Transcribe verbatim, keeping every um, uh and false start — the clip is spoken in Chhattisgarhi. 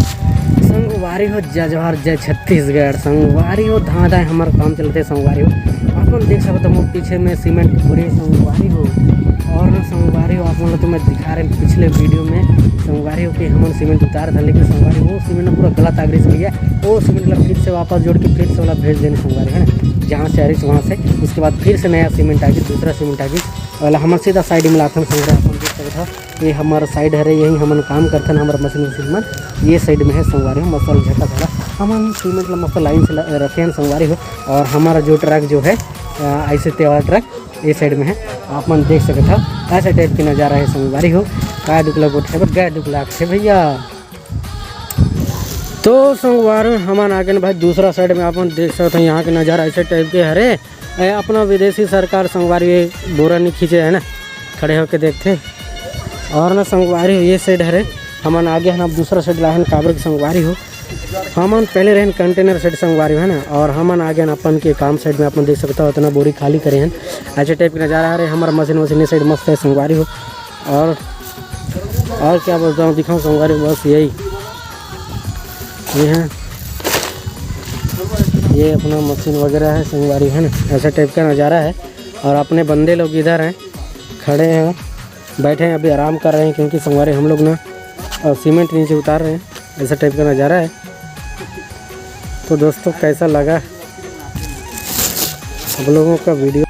संगवारी हो, जय जोहार, जय छत्तीसगढ़। संगवारी हो, धाए धाए हमर काम चलथे संगवारी हो। आप मन देख सकत हो मोर पीछे में सीमेंट पूरे संगवारी हो। और ना संगवारी हो, आप मन ला तो मैं दिखा रहे पिछले वीडियो में संगवारी हो कि हमन सीमेंट उतारे था, लेकिन संगवारी वो सीमेंट ना पूरा गलत आगरी से लिया, वो सीमेंट ला फिर से वापस जोड़ के फिर से वाला भेज देने संगवारी, है ना, जहाँ से आ रही वहाँ से। उसके बाद फिर से नया सीमेंट आ गई, दूसरा सीमेंट आ गई, वाला हमर सीधा साइड में लाथन संगवारी, आप मन देख सकत हो। ये हमर साइड हरे, यही हमन काम करथन, हमर मशीन वशीन मन ये साइड में है संगवारी हो। मस्त झटक वाला हमन सीमेंट ला मस्त लाइन से ल-, रखे हैं संगवारी हो। और हमारा जो ट्रक जो है, अ, ऐसे तेवाला ट्रक ये साइड में है, आप मन देख सकत हो। ऐसे टाइप के नज़ारा है संगवारी हो। काय दुख लग उठे, बट गए दुख लाग थे भैया। तो संगवारी हो, हमन आगे न भाई दूसरा साइड में, आप मन देख सकत हो, यहाँ के नज़ारा ऐसे टाइप के हरे। ए, अपना विदेशी सरकार संगवारी हो, बोरा नहीं खींचे है ना, खड़े होके देखते। और ना संगवारी हो, ये साइड हरे, हमन आगे हन, अब दूसरा साइड लाहन, काबर के संगवारी हो, हमन पहले रहन कंटेनर साइड संगवारी हो, है ना, और हमन आगे हन अपन के काम साइड में, अपन देख सकता हो, इतना बोरी खाली करे हैं। ऐसे टाइप के नज़ारा हरे, हमारा मशीन वशीन साइड मस्त है संगवारी हो। और, और क्या बोलता हूँ, दिखाऊँ संगवारी हो, बस यही, ये है, ये अपना मशीन वगैरह है संगवारी हो, है ना, ऐसा टाइप का नज़ारा है। और अपने बंदे लोग इधर हैं, खड़े हैं, बैठे हैं, अभी आराम कर रहे हैं, क्योंकि संगवारी हो हम लोग ना, अ, सीमेंट नीचे उतार रहे हैं, ऐसा टाइप का नज़ारा है। तो दोस्तों, कैसा लगा आप लोगों का वीडियो?